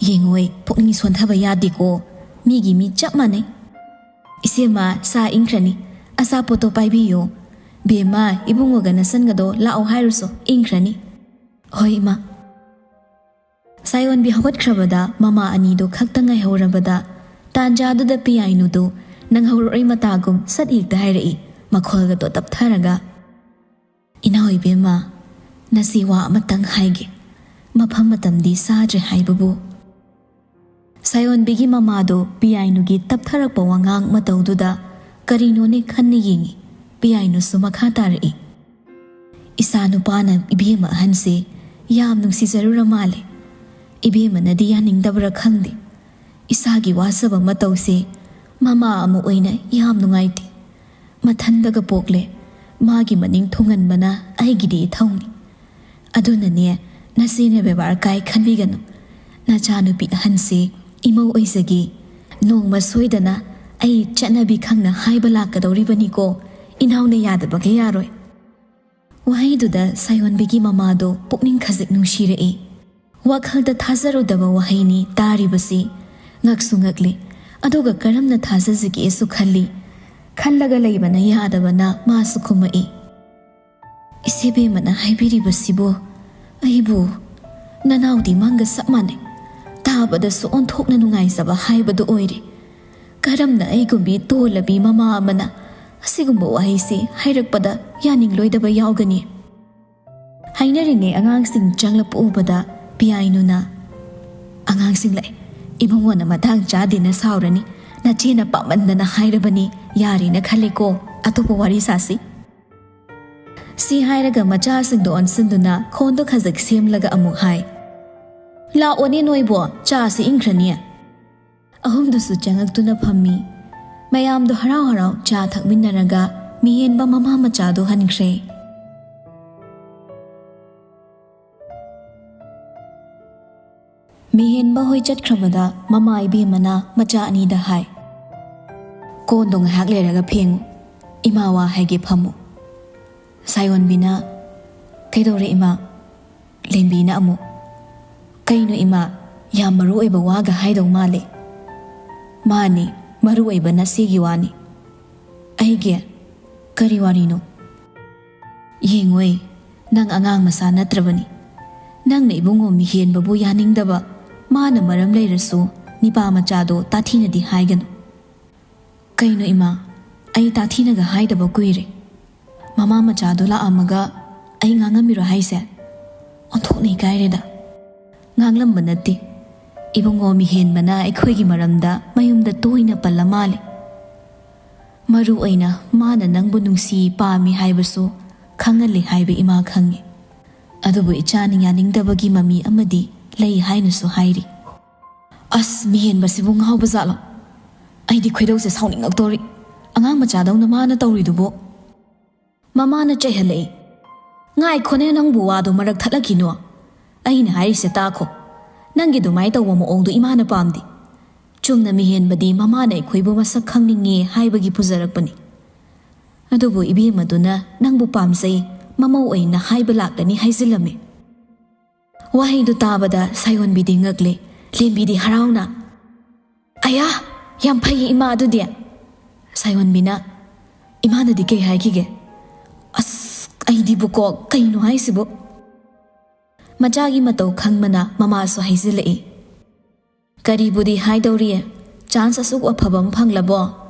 ꯌꯦꯡꯉꯣꯏ, ꯄꯨꯛꯅꯤꯡ ꯁꯣꯟꯊꯕ ꯌꯥꯗꯦꯀꯣ꯫ ꯃꯤꯒꯤ ꯃꯤ ꯆꯞ ꯃꯥꯟꯅꯩ꯫ ꯏꯆꯦꯃ, ꯆꯥ ꯏꯪꯈ꯭ꯔꯅꯤ꯫ ꯑꯆꯥꯄꯣꯠꯇꯣ ꯄꯥꯏꯕꯤꯌꯣ꯫ ꯕꯦꯝꯃ, ꯏꯕꯨꯡꯉꯣꯒ ꯅꯆꯟꯒꯗꯣ ꯂꯥꯛꯑꯣ ꯍꯥꯏꯔꯨꯁꯣ, ꯏꯪꯈ꯭ꯔꯅꯤ꯫" ꯍꯣꯏ, ꯏꯃꯥ꯫ ꯁꯥꯌꯣꯟꯕꯤ ꯍꯧꯒꯠꯈ꯭ꯔꯕꯗ ꯃꯃꯥ ꯑꯅꯤꯗꯨ ꯈꯛꯇ ꯉꯥꯏꯍꯧꯔꯕꯗ, ꯇꯥꯟꯖꯥꯗꯨꯗ ꯄꯤꯌꯥꯏꯅꯨꯗꯨ ꯅꯪꯍꯧꯔꯣꯏ ꯃꯇꯥꯒꯨꯝ ꯁꯠ ꯍꯦꯛꯇ ꯍꯥꯏꯔꯛꯏ, ꯃꯈꯣꯜꯒꯗꯣ ꯇꯞꯊꯔꯒ, "ꯏꯅꯥꯎ ꯏꯕꯦꯝꯃ, ꯅꯁꯤ ꯋꯥ ꯑꯃꯇꯪ ꯍꯥꯏꯒꯦ, ꯃꯐꯝ ꯃꯇꯝꯗꯤ ꯆꯥꯗ꯭ꯔꯦ ꯍꯥꯏꯕꯕꯨ?" ꯁꯥꯌꯣꯟꯕꯤꯒꯤ ꯃꯃꯥꯗꯨ ꯄꯤꯌꯥꯏꯅꯨꯒꯤ ꯇꯞꯊꯔꯛꯄ ꯋꯥꯉꯥꯡ ꯃꯇꯧꯗꯨꯗ ꯀꯔꯤꯅꯣꯅꯦ ꯈꯟꯅ ꯌꯦꯡꯉꯤ꯫ ꯄꯤꯌꯥꯏꯅꯨꯁꯨ ꯃꯈꯥ ꯇꯥꯔꯛꯏ, "ꯏꯆꯥ ꯅꯨꯄꯥꯅ ꯏꯕꯦꯝꯃ ꯑꯍꯟꯁꯦ ꯌꯥꯝ ꯅꯨꯡꯁꯤꯖꯔꯨꯔ ꯃꯥꯜꯂꯦ꯫ ꯏꯕꯦꯝꯃꯅꯗꯤ ꯌꯥꯅꯤꯡꯗꯕ꯭ꯔꯥ ꯈꯪꯗꯦ꯫ ꯏꯁꯥꯒꯤ ꯋꯥꯖꯕ ꯃꯇꯧꯁꯦ ꯃꯃꯥ ꯑꯃ ꯑꯣꯏꯅ ꯌꯥꯝ ꯅꯨꯡꯉꯥꯏꯇꯦ꯫ ꯃꯊꯟꯗꯒ ꯄꯣꯛꯂꯦ꯫ ꯃꯥꯒꯤ ꯃꯅꯤꯡ ꯊꯨꯡꯍꯟꯕꯅ ꯑꯩꯒꯤꯗꯤ ꯏꯊꯧꯅꯤ꯫ ꯑꯗꯨꯅꯅꯦ, ꯅꯆꯦꯅ ꯕꯦꯕꯥꯔ ꯀꯥꯏ ꯈꯟꯕꯤꯒꯅꯨ꯫ ꯅꯆꯥꯅꯨꯄꯤ ꯑꯍꯟꯁꯦ ꯏꯃꯧ ꯑꯣꯏꯖꯒꯦ꯫ ꯅꯣꯡꯃ ꯁꯣꯏꯗꯅ ꯑꯩ ꯆꯠꯅꯕꯤ ꯈꯪꯅ ꯍꯥꯏꯕ ꯂꯥꯛꯀꯗꯧꯔꯤꯕꯅꯤꯀꯣ꯫ ꯏꯅꯥꯎꯅ ꯌꯥꯗꯕꯒ ꯌꯥꯔꯣꯏ꯫" ꯋꯥꯍꯩꯗꯨꯗ ꯁꯥꯌꯣꯟꯕꯤꯒꯤ ꯃꯃꯥꯗꯣ ꯄꯨꯛꯅꯤꯡ ꯈꯖꯤꯛ ꯅꯨꯡꯁꯤꯔꯛꯏ꯫ ꯋꯥꯈꯜꯗ ꯊꯥꯖꯔꯨꯗꯕ ꯋꯥꯍꯩꯅꯤ ꯇꯥꯔꯤꯕꯁꯤ꯫ ꯉꯛꯁꯨ ꯉꯛꯂꯤ, ꯑꯗꯨꯒ ꯀꯔꯝꯅ ꯊꯥꯖꯁꯤꯒꯦꯁꯨ ꯈꯜꯂꯤ꯫ ꯈꯜꯂꯒ ꯂꯩꯕꯅ ꯌꯥꯗꯕꯅ ꯃꯥꯁꯨ ꯈꯨꯝꯃꯛꯏ, "ꯏꯆꯦꯕꯦꯝꯃꯅ ꯍꯥꯏꯕꯤꯔꯤꯕꯁꯤꯕꯨ ꯑꯩꯕꯨ ꯅꯅꯥꯎꯗꯤ ꯃꯥꯡꯒ ꯆꯞ ꯃꯥꯟꯅꯩ꯫ ꯇꯥꯕꯗꯁꯨ ꯑꯣꯟꯊꯣꯛꯅ ꯅꯨꯡꯉꯥꯏꯖꯕ ꯍꯥꯏꯕꯗꯨ ꯑꯣꯏꯔꯦ꯫ ꯀꯔꯝꯅ ꯑꯩꯒꯨꯝꯕꯤ ꯇꯣꯜꯂꯕꯤ ꯃꯃꯥ ꯑꯃꯅ ꯑꯁꯤꯒꯨꯝꯕ ꯋꯥꯍꯩꯁꯤ ꯍꯥꯏꯔꯛꯄꯗ ꯌꯥꯅꯤꯡꯂꯣꯏꯗꯕ ꯌꯥꯎꯒꯅꯤ?" ꯍꯥꯏꯅꯔꯤꯉꯩ ꯑꯉꯥꯡꯁꯤꯡ ꯆꯪꯂꯛꯄ ꯎꯕꯗ ꯄꯤꯌꯥꯏꯅꯨꯅ, "ꯑꯉꯥꯡꯁꯤꯡ ꯂꯥꯛꯑꯦ꯫ ꯏꯕꯨꯡꯉꯣꯅ ꯃꯇꯥꯡ ꯆꯥꯗꯦꯅ ꯁꯥꯎꯔꯅꯤ꯫ ꯅꯆꯦꯅ ꯄꯥꯝꯃꯟꯗꯅ ꯍꯥꯏꯔꯕꯅꯤ꯫ ꯌꯥꯔꯦꯅ ꯈꯜꯂꯦꯀꯣ꯫ ꯑꯇꯣꯞꯄ ꯋꯥꯔꯤ ꯁꯥꯁꯤ꯫" ꯁꯤ ꯍꯥꯏꯔꯒ ꯃꯆꯥꯁꯤꯡꯗꯣ ꯑꯣꯟꯁꯤꯟꯗꯨꯅ ꯈꯣꯟꯗꯣ ꯈꯖꯤꯛ ꯁꯦꯝꯂꯒ ꯑꯃꯨꯛ ꯍꯥꯏ, "ꯂꯥꯛꯑꯣꯅꯦ ꯅꯣꯏꯕꯣ, ꯆꯥꯁꯤ ꯏꯪꯈ꯭ꯔꯅꯤ꯫" ꯑꯍꯨꯝꯗꯨꯁꯨ ꯆꯪꯉꯛꯇꯨꯅ ꯐꯝꯃꯤ꯫ ꯃꯌꯥꯝꯗꯣ ꯍꯔꯥꯎ ꯍꯔꯥꯎ ꯆꯥ ꯊꯛꯃꯤꯟꯅꯔꯒ ꯃꯤꯍꯦꯟꯕ ꯃꯃꯥ ꯃꯆꯥꯗꯣ ꯍꯟꯈ꯭ꯔꯦ꯫ ꯃꯤꯍꯦꯟꯕ ꯍꯣꯏ ꯆꯠꯈ꯭ꯔꯕꯗ ꯃꯃꯥ ꯏꯕꯦꯝꯃꯅ ꯃꯆꯥ ꯑꯅꯤꯗ ꯍꯥꯏ, "ꯀꯣꯟꯗꯣ ꯉꯥꯏꯍꯥꯛ ꯂꯩꯔꯒ ꯐꯦꯡꯉꯨ, ꯏꯃꯥ ꯋꯥ ꯍꯥꯏꯒꯦ, ꯐꯝꯃꯨ꯫" ꯁꯥꯌꯣꯟꯕꯤꯅ, "ꯀꯩꯗꯧꯔꯦ ꯏꯃꯥ?" ꯂꯦꯝꯕꯤꯅ ꯑꯃꯨꯛ, "ꯀꯩꯅꯣ ꯏꯃꯥ, ꯌꯥꯝ ꯃꯔꯨ ꯑꯣꯏꯕ ꯋꯥꯒ ꯍꯥꯏꯗꯧ ꯃꯥꯜꯂꯦ꯫" "ꯃꯥꯅꯤ, ꯃꯔꯨ ꯑꯣꯏꯕ ꯅꯆꯦꯒꯤ ꯋꯥꯅꯤ꯫" "ꯑꯩꯒꯤ? ꯀꯔꯤ ꯋꯥꯔꯤꯅꯣ?" "ꯌꯦꯡꯉꯣꯏ, ꯅꯪ ꯑꯉꯥꯡ ꯃꯆꯥ ꯅꯠꯇ꯭ꯔꯕꯅꯤ꯫ "ꯅꯪꯅ ꯏꯕꯨꯡꯉꯣ ꯃꯤꯍꯦꯟꯕꯕꯨ ꯌꯥꯅꯤꯡꯗꯕ, ꯃꯥꯅ ꯃꯔꯝ ꯂꯩꯔꯁꯨ ꯅꯤꯄꯥ ꯃꯆꯥꯗꯣ ꯇꯥꯊꯤꯅꯗꯤ ꯍꯥꯏꯒꯅꯨ"꯫ "ꯀꯩꯅꯣ ꯏꯃꯥ, ꯑꯩ ꯇꯥꯊꯤꯅꯒ ꯍꯥꯏꯗꯕ ꯀꯨꯏꯔꯦ꯫ ꯃꯃꯥ ꯃꯆꯥꯗꯣ ꯂꯥꯛꯑꯝꯃꯒ ꯑꯩ ꯉꯥꯡꯉꯝꯃꯤꯔꯣ ꯍꯥꯏꯁꯦ? ꯑꯣꯟꯊꯣꯛꯅ ꯏꯀꯥꯏꯔꯦꯗ"꯫ "ꯉꯥꯡꯂꯝꯕ ꯅꯠꯇꯦ꯫ ꯏꯕꯨꯡꯉꯣ ꯃꯤꯍꯦꯟꯕꯅ ꯑꯩꯈꯣꯏꯒꯤ ꯃꯔꯝꯗ ꯃꯌꯨꯝꯗ ꯇꯣꯏꯅ ꯄꯜꯂ ꯃꯥꯜꯂꯦ꯫ ꯃꯔꯨ ꯑꯣꯏꯅ ꯃꯥꯅ ꯅꯪꯕꯨ ꯅꯨꯡꯁꯤ ꯄꯥꯝꯃꯤ ꯍꯥꯏꯕꯁꯨ ꯈꯪꯍꯜꯂꯤ ꯍꯥꯏꯕ ꯏꯃꯥ ꯈꯪꯉꯤ꯫ ꯑꯗꯨꯕꯨ ꯏꯆꯥꯅ ꯌꯥꯅꯤꯡꯗꯕꯒꯤ ꯃꯃꯤ ꯑꯃꯗꯤ ꯂꯩ ꯍꯥꯏꯅꯁꯨ ꯍꯥꯏꯔꯤ"꯫ "ꯑꯁ, ꯃꯤꯍꯦꯟꯕꯁꯤꯕꯨ ꯉꯥꯎꯕ ꯖꯥꯠꯂꯣ? ꯑꯩꯗꯤ ꯈꯣꯏꯗꯧꯁꯦ ꯁꯥꯎꯅꯤꯡꯉꯛꯇꯣꯔꯤ꯫ ꯑꯉꯥꯡ ꯃꯆꯥꯗꯧꯅ ꯃꯥꯅ ꯇꯧꯔꯤꯗꯨꯕꯨ"꯫ ꯃꯃꯥꯅ ꯆꯩꯍꯜꯂꯛꯏ꯫ "ꯉꯥꯏꯈꯣꯅꯦ, ꯅꯪꯕꯨ ꯋꯥꯗꯣ ꯃꯔꯛ ꯊꯠꯂꯛꯈꯤꯅꯣ꯫ ꯑꯩꯅ ꯍꯥꯏꯔꯤꯁꯦ ꯇꯥꯈꯣ꯫ ꯅꯪꯒꯤ ꯑꯗꯨꯃꯥꯏꯅ ꯇꯧꯕ ꯃꯑꯣꯡꯗꯣ ꯏꯃꯥꯅ ꯄꯥꯝꯗꯦ꯫ ꯆꯨꯝꯅ ꯃꯤꯍꯦꯟꯕꯗꯤ ꯃꯃꯥꯅ ꯑꯩꯈꯣꯏꯕꯨ ꯃꯁꯛ ꯈꯪꯅꯤꯡꯉꯦ ꯍꯥꯏꯕꯒꯤ ꯄꯨꯖꯔꯛꯄꯅꯤ꯫ ꯑꯗꯨꯕꯨ ꯏꯕꯦꯝꯃꯗꯨꯅ ꯅꯪꯕꯨ ꯄꯥꯝꯖꯩ, ꯃꯃꯧ ꯑꯣꯏꯅ ꯍꯥꯏꯕ ꯂꯥꯛꯀꯅꯤ ꯍꯥꯏꯖꯤꯜꯂꯝꯃꯤ"꯫ ꯋꯥꯍꯩꯗꯨ ꯇꯥꯕꯗ ꯁꯥꯌꯣꯟꯕꯤꯗꯤ ꯉꯛꯂꯦ, ꯂꯦꯝꯕꯤꯗꯤ ꯍꯔꯥꯎꯅ꯫ "ꯑꯌꯥ, ꯌꯥꯝ ꯐꯩꯌꯦ ꯏꯃꯥ ꯑꯗꯨꯗꯤ"꯫ ꯁꯥꯌꯣꯟꯕꯤꯅ, "ꯏꯃꯥꯅꯗꯤ ꯀꯩ ꯍꯥꯏꯈꯤꯒꯦ? ꯑꯁ, ꯑꯩꯗꯤꯕꯨꯀꯣ, ꯀꯩꯅꯣ ꯍꯥꯏꯁꯤꯕꯨ?" ꯃꯆꯥꯒꯤ ꯃꯇꯧ ꯈꯪꯕꯅ ꯃꯃꯥꯁꯨ ꯍꯥꯏꯖꯤꯜꯂꯛꯏ꯫ "ꯀꯔꯤꯕꯨꯗꯤ ꯍꯥꯏꯗꯧꯔꯤ? ꯆꯥꯟꯁ ꯑꯁꯨꯛ ꯑꯐꯕ ꯑꯃ ꯐꯪꯂꯕꯣ?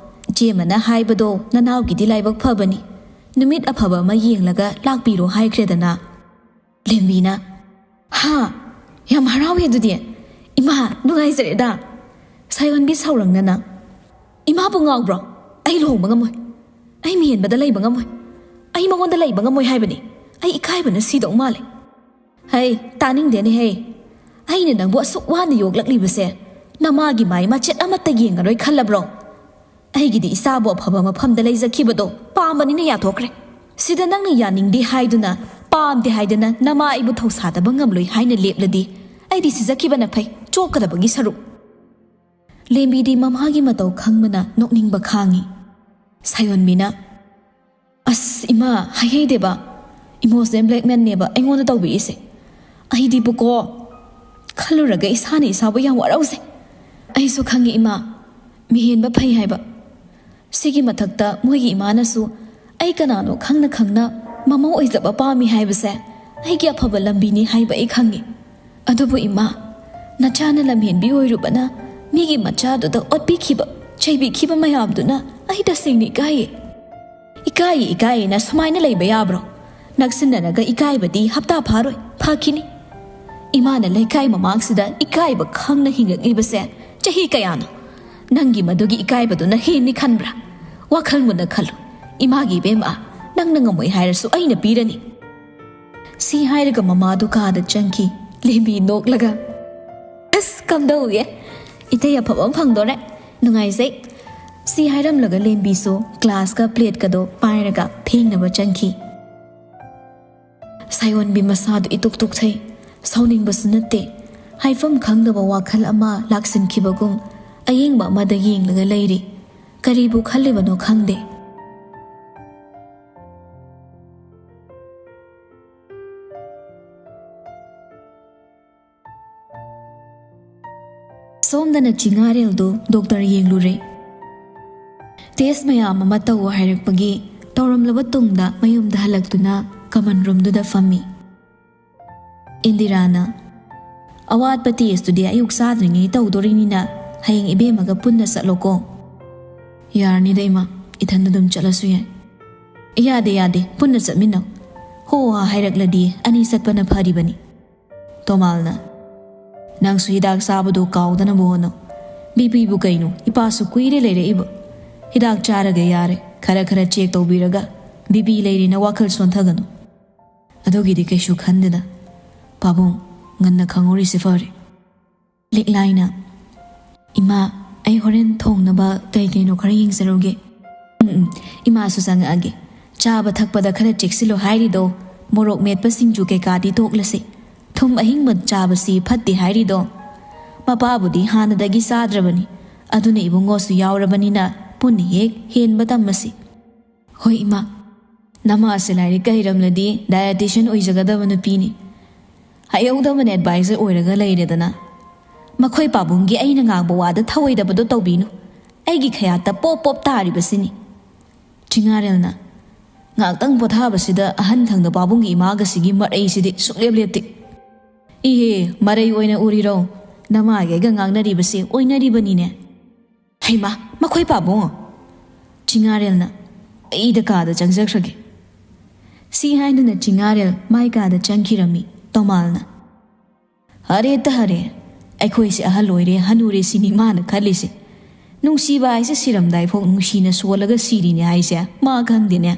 ꯏꯆꯦꯃꯅ ꯍꯥꯏꯕꯗꯣ ꯅꯅꯥꯎꯒꯤꯗꯤ ꯂꯥꯏꯕꯛ ꯐꯕꯅꯤ꯫ ꯅꯨꯃꯤꯠ ꯑꯐꯕ ꯑꯃ ꯌꯦꯡꯂꯒ ꯂꯥꯛꯄꯤꯔꯣ ꯍꯥꯏꯈ꯭ꯔꯦꯗꯅ"꯫ ꯂꯦꯝꯕꯤꯅ, "ꯍꯥ? ꯌꯥꯝ ꯍꯔꯥꯎꯋꯦ ꯑꯗꯨꯗꯤ꯫ ꯏꯃꯥ, ꯅꯨꯡꯉꯥꯏꯖꯔꯦꯗ"꯫ ꯁꯥꯌꯣꯟꯕꯤ ꯁꯥꯎꯔꯪꯅꯅ, "ꯏꯃꯥꯕꯨ ꯉꯥꯎꯕ꯭ꯔꯣ? ꯑꯩ ꯂꯨꯍꯣꯡꯕ ꯉꯝꯃꯣꯏ꯫ ꯑꯩ ꯃꯤꯍꯦꯟꯕꯗ ꯂꯩꯕ ꯉꯝꯃꯣꯏ꯫ ꯑꯩ ꯃꯉꯣꯟꯗ ꯂꯩꯕ ꯉꯝꯃꯣꯏ ꯍꯥꯏꯕꯅꯤ꯫ ꯑꯩ ꯏꯀꯥꯏꯕꯅ ꯁꯤꯗꯧ ꯃꯥꯜꯂꯦ"꯫ "ꯍꯩ, ꯇꯥꯅꯤꯡꯗꯦꯅꯦ ꯍꯩ꯫ ꯑꯩꯅ ꯅꯪꯕꯨ ꯑꯁꯨꯛ ꯋꯥꯅ ꯌꯣꯛꯂꯛꯂꯤꯕꯁꯦ ꯅꯃꯥꯒꯤ ꯃꯥꯏ ꯃꯆꯦꯠ ꯑꯃꯠꯇ ꯌꯦꯡꯉꯔꯣꯏ ꯈꯜꯂꯕ꯭ꯔꯣ? ꯑꯩꯒꯤꯗꯤ ꯏꯆꯥꯕꯨ ꯑꯐꯕ ꯃꯐꯝꯗ ꯂꯩꯖꯈꯤꯕꯗꯣ ꯄꯥꯝꯕꯅꯤꯅ ꯌꯥꯊꯣꯛꯈ꯭ꯔꯦ꯫ ꯁꯤꯗ ꯅꯪꯅ ꯌꯥꯅꯤꯡꯗꯦ ꯍꯥꯏꯗꯨꯅ, ꯄꯥꯝꯗꯦ ꯍꯥꯏꯗꯅ ꯅꯃꯥ ꯑꯩꯕꯨ ꯊꯧꯁꯥꯗꯕ ꯉꯝꯂꯣꯏ ꯍꯥꯏꯅ ꯂꯦꯞꯂꯗꯤ ꯑꯩꯗꯤ ꯁꯤꯖꯈꯤꯕꯅ ꯐꯩ, ꯆꯣꯛꯀꯗꯕꯒꯤ ꯁꯔꯨꯛ"꯫ ꯂꯦꯝꯕꯤꯗꯤ ꯃꯃꯥꯒꯤ ꯃꯇꯧ ꯈꯪꯕꯅ ꯅꯣꯛꯅꯤꯡꯕ ꯈꯥꯡꯉꯤ꯫ ꯁꯥꯌꯣꯟꯕꯤꯅ, "ꯑꯁ ꯏꯃꯥ, ꯍꯥꯏꯍꯩꯗꯦꯕ꯫ ꯏꯃꯣꯁꯅꯦꯜ ꯕ꯭ꯂꯦꯛꯃꯦꯜꯅꯦꯕ ꯑꯩꯉꯣꯟꯗ ꯇꯧꯕꯤꯔꯤꯁꯦ꯫ ꯑꯩꯗꯤꯕꯨꯀꯣ, ꯈꯜꯂꯨꯔꯒ ꯏꯁꯥꯅ ꯏꯁꯥꯕꯨ ꯌꯥꯝ ꯋꯥꯔꯧꯖꯩ"꯫ "ꯑꯩꯁꯨ ꯈꯪꯉꯤ ꯏꯃꯥ, ꯃꯤꯍꯦꯟꯕ ꯐꯩ ꯍꯥꯏꯕ꯫ ꯁꯤꯒꯤ ꯃꯊꯛꯇ ꯃꯣꯏꯒꯤ ꯏꯃꯥꯅꯁꯨ ꯑꯩ ꯀꯅꯥꯅꯣ ꯈꯪꯅ ꯈꯪꯅ ꯃꯃꯧ ꯑꯣꯏꯖꯕ ꯄꯥꯝꯃꯤ ꯍꯥꯏꯕꯁꯦ ꯑꯩꯒꯤ ꯑꯐꯕ ꯂꯝꯕꯤꯅꯤ ꯍꯥꯏꯕ ꯑꯩ ꯈꯪꯉꯤ꯫ ꯑꯗꯨꯕꯨ ꯏꯃꯥ, ꯅꯆꯥꯅ ꯂꯝꯍꯦꯟꯕꯤ ꯑꯣꯏꯔꯨꯕꯅ ꯃꯤꯒꯤ ꯃꯆꯥꯗꯨꯗ ꯑꯣꯠꯄꯤꯈꯤꯕ, ꯆꯩꯕꯤꯈꯤꯕ ꯃꯌꯥꯝꯗꯨꯅ ꯑꯩ ꯇꯁꯦꯡꯅ ꯏꯀꯥꯏꯌꯦ꯫ ꯏꯀꯥꯏꯌꯦ, ꯏꯀꯥꯏꯌꯦꯅ ꯁꯨꯃꯥꯏꯅ ꯂꯩꯕ ꯌꯥꯕ꯭ꯔꯣ? ꯅꯛꯁꯤꯟꯅꯔꯒ ꯏꯀꯥꯏꯕꯗꯤ ꯍꯞꯇꯥ ꯐꯥꯔꯣꯏ, ꯐꯈꯤꯅꯤ꯫ ꯏꯃꯥꯅ ꯂꯩꯀꯥꯏ ꯃꯃꯥꯡꯁꯤꯗ ꯏꯀꯥꯏꯕ ꯈꯪꯅ ꯍꯤꯡꯉꯛꯂꯤꯕꯁꯦ ꯆꯍꯤ ꯀꯌꯥꯅꯣ? ꯅꯪꯒꯤ ꯃꯗꯨꯒꯤ ꯏꯀꯥꯏꯕꯗꯨꯅ ꯍꯦꯟꯅꯤ ꯈꯟꯕ꯭ꯔꯥ? ꯋꯥꯈꯜ ꯃꯨꯟꯅ ꯈꯜꯂꯨ꯫ ꯏꯃꯥꯒꯤ ꯏꯕꯦꯝꯃ, ꯅꯪꯅ ꯉꯝꯃꯣꯏ ꯍꯥꯏꯔꯁꯨ ꯑꯩꯅ ꯄꯤꯔꯅꯤ꯫ ꯁꯤ ꯍꯥꯏꯔꯒ ꯃꯃꯥꯗꯨ ꯀꯥꯗ ꯆꯪꯈꯤ꯫ ꯂꯦꯝꯕꯤ ꯅꯣꯛꯂꯒ, "ꯑꯁ, ꯀꯝꯗꯧꯒꯦ? ꯏꯇꯩ ꯑꯐꯕ ꯑꯃ ꯐꯪꯗꯣꯔꯦ꯫ ꯅꯨꯡꯉꯥꯏꯖꯩ꯫" ꯁꯤ ꯍꯥꯏꯔꯝꯂꯒ ꯂꯦꯝꯕꯤꯁꯨ ꯒ꯭ꯂꯥꯁꯀ ꯄ꯭ꯂꯦꯠꯀꯗꯣ ꯄꯥꯏꯔꯒ ꯐꯦꯡꯅꯕ ꯆꯪꯈꯤ꯫ ꯁꯥꯌꯣꯟꯕꯤ ꯃꯁꯥꯗꯨ ꯏꯇꯨꯛ ꯇꯨꯛꯊꯩ꯫ ꯁꯥꯎꯅꯤꯡꯕꯁꯨ ꯅꯠꯇꯦ꯫ ꯍꯥꯏꯐꯝ ꯈꯪꯗꯕ ꯋꯥꯈꯜ ꯑꯃ ꯂꯥꯛꯁꯤꯟꯈꯤꯕꯒꯨꯝ ꯑꯌꯦꯡꯕ ꯑꯃꯗ ꯌꯦꯡꯂꯒ ꯂꯩꯔꯤ꯫ ꯀꯔꯤꯕꯨ ꯈꯜꯂꯤꯕꯅꯣ ꯈꯪꯗꯦ꯫ ꯁꯣꯝꯗꯅ ꯆꯤꯉꯥꯔꯦꯜꯗꯨ ꯗꯣꯛꯇꯔ ꯌꯦꯡꯂꯨꯔꯦ꯫ ꯇꯦꯁ ꯃꯌꯥꯝ ꯑꯃ ꯇꯧ ꯍꯥꯏꯔꯛꯄꯒꯤ ꯇꯧꯔꯝꯂꯕ ꯇꯨꯡꯗ ꯃꯌꯨꯝꯗ ꯍꯜꯂꯛꯇꯨꯅ ꯀꯃꯟ ꯔꯨꯝꯗꯨꯗ ꯐꯝꯃꯤ꯫ ꯏꯟꯗꯤꯔꯥꯅ, "ꯑꯋꯥꯠꯄ ꯇꯦꯁꯇꯨꯗꯤ ꯑꯌꯨꯛ ꯆꯥꯗ꯭ꯔꯤꯉꯩ ꯇꯧꯗꯣꯔꯤꯅꯤꯅ ꯍꯌꯦꯡ ꯏꯕꯦꯝꯃꯒ ꯄꯨꯟꯅ ꯆꯠꯂꯣꯀꯣ꯫" "ꯌꯥꯔꯅꯤꯗ ꯏꯃꯥ, ꯏꯊꯟꯗ ꯑꯗꯨꯝ ꯆꯠꯂꯁꯨ ꯌꯥꯏ꯫" "ꯌꯥꯗꯦ, ꯌꯥꯗꯦ, ꯄꯨꯟꯅ ꯆꯠꯃꯤꯟꯅꯧ꯫ ꯍꯣ ꯍꯥ ꯍꯥꯏꯔꯛꯂꯗꯤ ꯑꯅꯤ ꯆꯠꯄꯅ ꯐꯔꯤꯕꯅꯤ꯫" ꯇꯣꯃꯥꯜꯅ, "ꯅꯪꯁꯨ ꯍꯤꯗꯥꯛ ꯆꯥꯕꯗꯣ ꯀꯥꯎꯗꯅꯕ ꯍꯣꯠꯅꯧ꯫ ꯕꯤꯄꯤꯕꯨ ꯀꯩꯅꯣ, ꯏꯄꯥꯁꯨ ꯀꯨꯏꯔꯦ ꯂꯩꯔꯛꯏꯕ꯫ ꯍꯤꯗꯥꯛ ꯆꯥꯔꯒ ꯌꯥꯔꯦ, ꯈꯔ ꯈꯔ ꯆꯦꯛ ꯇꯧꯕꯤꯔꯒ꯫ ꯕꯤꯄꯤ ꯂꯩꯔꯦꯅ ꯋꯥꯈꯜ ꯁꯣꯟꯊꯒꯅꯨ꯫" "ꯑꯗꯨꯒꯤꯗꯤ ꯀꯩꯁꯨ ꯈꯟꯗꯦꯗ꯫ ꯄꯥꯕꯨꯡ, ꯉꯟꯅ ꯈꯪꯍꯧꯔꯤꯁꯦ ꯐꯔꯦ꯫" ꯂꯤꯛꯂꯥꯏꯅ, "ꯏꯃꯥ, ꯑꯩ ꯍꯣꯔꯦꯟ ꯊꯣꯡꯅꯕ ꯀꯩ ꯀꯩꯅꯣ ꯈꯔ ꯌꯦꯡꯖꯔꯨꯒꯦ꯫" "ꯎꯝ, ꯎꯝ, ꯏꯃꯥꯁꯨ ꯆꯪꯉꯛꯑꯒꯦ꯫ ꯆꯥꯕ ꯊꯛꯄꯗ ꯈꯔ ꯆꯦꯛꯁꯤꯜꯂꯨ ꯍꯥꯏꯔꯤꯗꯣ, ꯃꯣꯔꯣꯛ ꯃꯦꯠꯄ, ꯁꯤꯡꯖꯨ ꯀꯩꯀꯥꯗꯤ ꯇꯣꯛꯂꯁꯤ꯫ ꯊꯨꯝ ꯑꯍꯤꯡꯕ ꯆꯥꯕꯁꯤ ꯐꯠꯇꯦ ꯍꯥꯏꯔꯤꯗꯣ꯫ ꯃꯄꯥꯕꯨꯗꯤ ꯍꯥꯟꯅꯗꯒꯤ ꯆꯥꯗ꯭ꯔꯕꯅꯤ, ꯑꯗꯨꯅ ꯏꯕꯨꯡꯉꯣꯁꯨ ꯌꯥꯎꯔꯕꯅꯤꯅ ꯄꯨꯟꯅ ꯍꯦꯛ ꯍꯦꯟꯕ ꯇꯝꯃꯁꯤ꯫" "ꯍꯣꯏ ꯏꯃꯥ, ꯅꯃꯥꯁꯦ ꯂꯥꯏꯔꯤꯛꯀ ꯍꯩꯔꯝꯂꯗꯤ dietitian ꯑꯣꯏꯖꯒꯗꯕ ꯅꯨꯄꯤꯅꯤ꯫ ꯍꯩꯍꯧꯗꯕꯅ advisor ꯑꯣꯏꯔꯒ ꯂꯩꯔꯦꯗꯅ꯫ ꯃꯈꯣꯏ ꯄꯥꯕꯨꯡꯒꯤ ꯑꯩꯅ ꯉꯥꯡꯕ ꯋꯥꯗ ꯊꯧꯑꯣꯏꯗꯕꯗꯣ ꯇꯧꯕꯤꯅꯨ꯫ ꯑꯩꯒꯤ ꯈꯌꯥꯠꯇ ꯄꯣꯞ ꯄꯣꯞ ꯇꯥꯔꯤꯕꯁꯤꯅꯤ꯫" ꯆꯤꯉꯥꯔꯦꯜꯅ, ꯉꯥꯛꯇꯪ ꯄꯣꯊꯥꯕꯁꯤꯗ ꯑꯍꯟ ꯊꯪꯅ ꯄꯥꯕꯨꯡꯒꯤ ꯏꯃꯥꯒꯁꯤꯒꯤ ꯃꯔꯩꯁꯤꯗꯤ ꯁꯨꯡꯂꯦꯞ ꯂꯦꯞꯇꯦ꯫ "ꯏꯍꯦ, ꯃꯔꯩ ꯑꯣꯏꯅ ꯎꯔꯤꯔꯣ? ꯅꯃꯥꯒꯤ ꯑꯩꯒ ꯉꯥꯡꯅꯔꯤꯕꯁꯤ ꯑꯣꯏꯅꯔꯤꯕꯅꯤꯅꯦ꯫ ꯍꯩꯃꯥ, ꯃꯈꯣꯏ ꯄꯥꯕꯨꯡ!" ꯆꯤꯡꯉꯥꯔꯦꯜꯅ ꯑꯩꯗ ꯀꯥꯗ ꯆꯪꯖꯈ꯭ꯔꯒꯦ꯫ ꯁꯤ ꯍꯥꯏꯗꯨꯅ ꯆꯤꯡꯉꯥꯔꯦꯜ ꯃꯥꯏ ꯀꯥꯗ ꯆꯪꯈꯤꯔꯝꯃꯤ ꯇꯣꯃꯥꯜꯅ꯫ "ꯑꯔꯦ ꯇꯍꯔꯦ, ꯑꯩꯈꯣꯏꯁꯦ ꯑꯍꯜ ꯑꯣꯏꯔꯦ, ꯍꯅꯨꯔꯦ ꯁꯤꯅꯤ ꯃꯥꯅ ꯈꯜꯂꯤꯁꯦ꯫ ꯅꯨꯡꯁꯤꯕ ꯍꯥꯏꯁꯦ ꯁꯤꯔꯝꯗꯥꯏꯐꯥꯎ ꯅꯨꯡꯁꯤꯅ ꯁꯣꯜꯂꯒ ꯁꯤꯔꯤꯅꯦ ꯍꯥꯏꯁꯦ ꯃꯥ ꯈꯪꯗꯦꯅꯦ꯫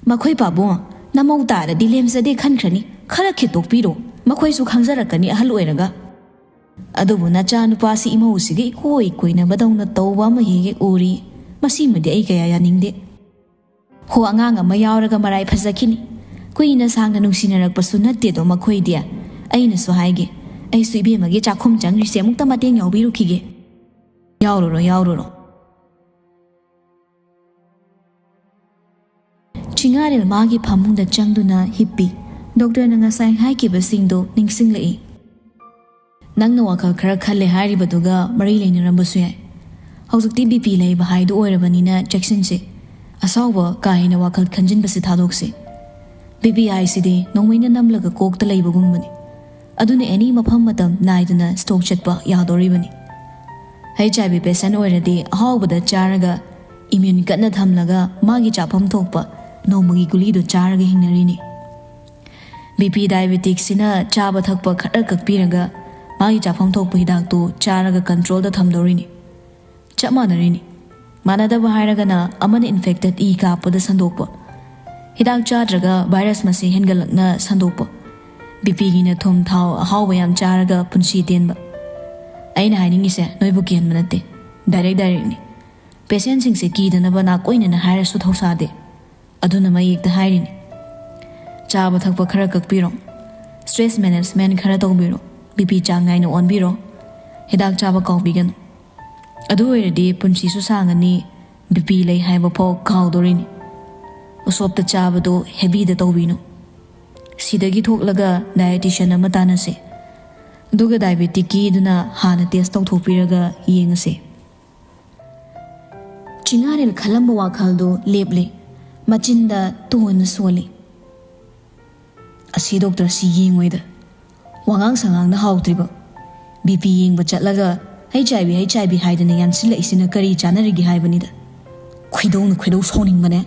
ꯃꯈꯣꯏ ꯄꯥꯕꯨꯡ, ꯅꯃꯧ ꯇꯥꯔꯗꯤ ꯂꯦꯝꯖꯗꯦ ꯈꯟꯈ꯭ꯔꯅꯤ꯫ ꯈꯔ ꯈꯤꯇꯣꯛꯄꯤꯔꯣ, ꯃꯈꯣꯏꯁꯨ ꯈꯪꯖꯔꯛꯀꯅꯤ ꯑꯍꯜ ꯑꯣꯏꯔꯒ꯫ ꯑꯗꯨꯕꯨ ꯅꯆꯥꯅꯨꯄꯥꯁꯤ ꯏꯃꯧꯁꯤꯒ ꯏꯀꯣꯏ ꯀꯣꯏꯅꯕꯗꯧꯅ ꯇꯧꯕ ꯑꯃ ꯍꯦꯛ ꯍꯦꯛ ꯎꯔꯤ꯫ ꯃꯁꯤꯃꯗꯤ ꯑꯩ ꯀꯌꯥ ꯌꯥꯅꯤꯡꯗꯦ꯫ ꯍꯣ, ꯑꯉꯥꯡ ꯑꯃ ꯌꯥꯎꯔꯒ ꯃꯔꯥꯏ ꯐꯖꯈꯤꯅꯤ꯫ ꯀꯨꯏꯅ ꯁꯥꯡꯅ ꯅꯨꯡꯁꯤꯅꯔꯛꯄꯁꯨ ꯅꯠꯇꯦꯗꯣ ꯃꯈꯣꯏꯗꯤ꯫ ꯑꯩꯅꯁꯨ ꯍꯥꯏꯒꯦ, ꯑꯩꯁꯨ ꯏꯕꯦꯝꯃꯒꯤ ꯆꯥꯛꯈꯨꯝ ꯆꯪꯈ꯭ꯔꯤꯁꯦ ꯑꯃꯨꯛꯇ ꯃꯇꯦꯡ ꯌꯥꯎꯕꯤꯔꯨꯈꯤꯒꯦ꯫" "ꯌꯥꯎꯔꯨꯔꯣ, ꯌꯥꯎꯔꯨꯔꯣ꯫" ꯆꯤꯡꯉꯥꯔꯦꯜ ꯃꯥꯒꯤ ꯐꯃꯨꯡꯗ ꯆꯪꯗꯨꯅ ꯍꯤꯞꯄꯤ꯫ ꯗꯣꯛꯇꯔꯅ ꯉꯁꯥꯏ ꯍꯥꯏꯈꯤꯕꯁꯤꯡꯗꯣ ꯅꯤꯡꯁꯤꯡꯂꯛꯏ꯫ "ꯅꯪꯅ ꯋꯥꯈꯜ ꯈꯔ ꯈꯜꯂꯦ ꯍꯥꯏꯔꯤꯕꯗꯨꯒ ꯃꯔꯤ ꯂꯩꯅꯔꯝꯕꯁꯨ ꯌꯥꯏ꯫ ꯍꯧꯖꯤꯛꯇꯤ ꯕꯤ ꯄꯤ ꯂꯩꯕ ꯍꯥꯏꯗꯨ ꯑꯣꯏꯔꯕꯅꯤꯅ ꯆꯦꯛꯁꯤꯟꯁꯤ꯫ ꯑꯁꯥꯎꯕ ꯀꯥ ꯍꯦꯟꯅ ꯋꯥꯈꯜ ꯈꯟꯖꯤꯟꯕꯁꯤ ꯊꯥꯗꯣꯛꯁꯤ꯫ ꯕꯤ ꯄꯤ ꯍꯥꯏꯁꯤꯗꯤ ꯅꯣꯡꯃꯩꯅ ꯅꯝꯂꯒ ꯀꯣꯛꯇ ꯂꯩꯕꯒꯨꯝꯕꯅꯤ꯫ ꯑꯗꯨꯅ ꯑꯦꯅꯤ ꯃꯐꯝ ꯃꯇꯝ ꯅꯥꯏꯗꯅ ꯁ꯭ꯇ꯭ꯔꯣꯛ ꯆꯠꯄ ꯌꯥꯗꯣꯔꯤꯕꯅꯤ꯫ ꯑꯩꯆ ꯑꯥꯏ ꯚꯤ ꯄꯦꯁꯦꯟ ꯑꯣꯏꯔꯗꯤ ꯑꯍꯥꯎꯕꯗ ꯆꯥꯔꯒ ꯏꯃ꯭ꯌꯨꯟ ꯀꯟꯅ ꯊꯝꯂꯒ ꯃꯥꯒꯤ ꯆꯥꯐꯝ ꯊꯣꯛꯄ ꯅꯣꯡꯃꯒꯤ ꯒꯨꯂꯤꯗꯨ ꯆꯥꯔꯒ ꯍꯤꯡꯅꯔꯤꯅꯤ꯫ ꯕꯤ ꯄꯤ ꯗꯥꯏꯕꯦꯇꯤꯛꯁꯤꯅ ꯆꯥꯕ ꯊꯛꯄ ꯈꯔ ꯀꯛꯄꯤꯔꯒ ꯃꯥꯒꯤ ꯆꯥꯐꯝ ꯊꯣꯛꯄ ꯍꯤꯗꯥꯛꯇꯨ ꯆꯥꯔꯒ ꯀꯟꯇ꯭ꯔꯣꯜꯗ ꯊꯝꯗꯧꯔꯤꯅꯤ꯫ ꯆꯞ ꯃꯥꯟꯅꯔꯤꯅꯤ꯫ ꯃꯥꯟꯅꯗꯕ ꯍꯥꯏꯔꯒꯅ ꯑꯃꯅ ꯏꯟꯐꯦꯛꯇꯦꯠ ꯏ ꯀꯥꯞꯄꯗ ꯁꯟꯗꯣꯛꯄ, ꯍꯤꯗꯥꯛ ꯆꯥꯗ꯭ꯔꯒ ꯚꯥꯏꯔꯁ ꯃꯁꯤꯡ ꯍꯦꯟꯒꯠꯂꯛꯅ ꯁꯟꯗꯣꯛꯄ, ꯕꯤ ꯄꯤꯒꯤꯅ ꯊꯨꯝ ꯊꯥꯎ ꯑꯍꯥꯎꯕ ꯌꯥꯝ ꯆꯥꯔꯒ ꯄꯨꯟꯁꯤ ꯇꯦꯟꯕ꯫ ꯑꯩꯅ ꯍꯥꯏꯅꯤꯡꯉꯤꯁꯦ ꯅꯣꯏꯕꯨ ꯀꯤꯍꯟꯕ ꯅꯠꯇꯦ, ꯗꯥꯏꯔꯦꯛ ꯗꯥꯏꯔꯦꯛꯅꯤ꯫ ꯄꯦꯁꯦꯟꯁꯤꯡꯁꯦ ꯀꯤꯗꯅꯕ ꯅꯥꯀꯣꯏꯅꯅ ꯍꯥꯏꯔꯁꯨ ꯊꯧꯁꯥꯗꯦ꯫ ꯑꯗꯨꯅ ꯃꯌꯦꯛꯇ ꯍꯥꯏꯔꯤꯅꯤ꯫ ꯆꯥꯕ ꯊꯛꯄ ꯈꯔ ꯀꯛꯄꯤꯔꯣ, ꯁ꯭ꯇ꯭ꯔꯦꯁ ꯃꯦꯅꯦꯖꯃꯦꯟ ꯈꯔ ꯇꯧꯕꯤꯔꯣ, ꯕꯤ ꯄꯤ ꯆꯥꯡ ꯅꯥꯏꯅ ꯑꯣꯟꯕꯤꯔꯣ, ꯍꯤꯗꯥꯛ ꯆꯥꯕ ꯀꯥꯎꯕꯤꯒꯅꯨ꯫ ꯑꯗꯨ ꯑꯣꯏꯔꯗꯤ ꯄꯨꯟꯁꯤꯁꯨ ꯁꯥꯡꯉꯅꯤ, ꯕꯤ ꯄꯤ ꯂꯩ ꯍꯥꯏꯕ ꯐꯥꯎ ꯀꯥꯎꯗꯣꯔꯤꯅꯤ꯫ ꯎꯁꯣꯞꯇ ꯆꯥꯕꯗꯣ ꯍꯦꯚꯤꯗ ꯇꯧꯕꯤꯅꯨ꯫ ꯁꯤꯗꯒꯤ ꯊꯣꯛꯂꯒ ꯗꯥꯏꯑꯦꯇꯤꯁꯤꯌꯟ ꯑꯃ ꯇꯥꯟꯅꯁꯦ꯫ ꯑꯗꯨꯒ ꯗꯥꯏꯕꯦꯇꯤꯛꯀꯤꯗꯨꯅ ꯍꯥꯟꯅ ꯇꯦꯁ ꯇꯧꯊꯣꯛꯄꯤꯔꯒ ꯌꯦꯡꯉꯁꯦ꯫ ꯆꯤꯡꯉꯥꯔꯦꯜ ꯈꯜꯂꯝꯕ ꯋꯥꯈꯜꯗꯨ ꯂꯦꯞꯂꯦ꯫ ꯃꯆꯤꯟꯗ ꯇꯣꯟꯅ ꯁꯣꯜꯂꯤ꯫ ꯑꯁꯤ ꯗꯣꯛꯇꯔꯁꯤ ꯌꯦꯡꯉꯣꯏꯗ꯫ ꯋꯥꯉꯥꯡ ꯁꯉꯥꯡꯅ ꯍꯥꯎꯇ꯭ꯔꯤꯕ꯫ ꯕꯤ ꯄꯤ ꯌꯦꯡꯕ ꯆꯠꯂꯒ "ꯍꯩꯆ ꯑꯥꯏ ꯚꯤ, ꯍꯩꯆ ꯑꯥꯏ ꯚꯤ" ꯍꯥꯏꯗꯅ ꯌꯥꯟꯁꯤꯜꯂꯛꯏꯁꯤꯅ ꯀꯔꯤ ꯆꯥꯟꯅꯔꯤꯒꯦ ꯍꯥꯏꯕꯅꯤꯗ꯫ ꯈꯣꯏꯗꯧꯅ ꯈꯣꯏꯗꯧ ꯁꯥꯎꯅꯤꯡꯕꯅꯦ꯫